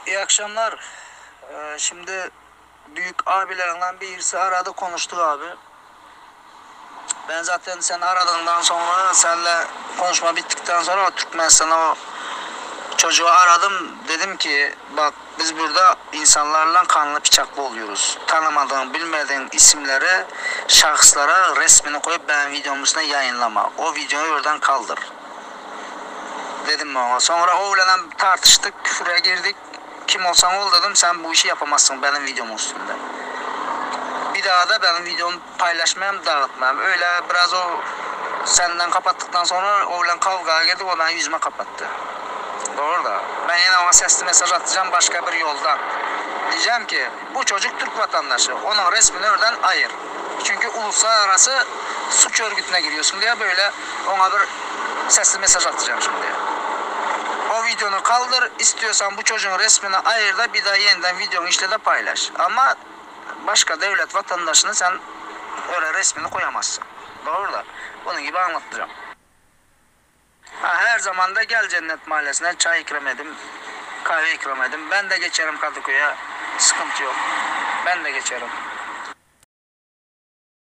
İyi akşamlar. Ee, şimdi büyük abilerinden birisi aradı konuştuk abi. Ben zaten sen aradığından sonra seninle konuşma bittikten sonra o Türkmenistan'a o çocuğu aradım. Dedim ki bak biz burada insanlarla kanlı bıçaklı oluyoruz. Tanımadığın, bilmediğin isimleri, şahıslara resmini koyup ben videomun üstüne yayınlama. O videoyu oradan kaldır. Dedim ben ona. Sonra o ile tartıştık, küfüre girdik. Kim olsan ol dedim, sen bu işi yapamazsın benim videomun üstünde. Bir daha da benim videomu paylaşmayayım, dağıtmayayım. Öyle biraz o senden kapattıktan sonra o ile kavgaya girdik, o beni yüzüme kapattı. Doğru da. Ben yine ona sesli mesaj atacağım başka bir yoldan. Diyeceğim ki bu çocuk Türk vatandaşı. Onun resmini oradan ayır. Çünkü uluslararası suç örgütüne giriyorsun diye böyle ona bir sesli mesaj atacağım şimdi. O videonu kaldır. İstiyorsan bu çocuğun resmini ayır da bir daha yeniden videonu işle de paylaş. Ama başka devlet vatandaşını sen öyle resmini koyamazsın. Doğru da. Bunun gibi anlatacağım. Ha, her zaman da gel Cennet Mahallesi'ne çay ikram edim, kahve ikram edim. Ben de geçerim Kadıköy'e. Sıkıntı yok. Ben de geçerim.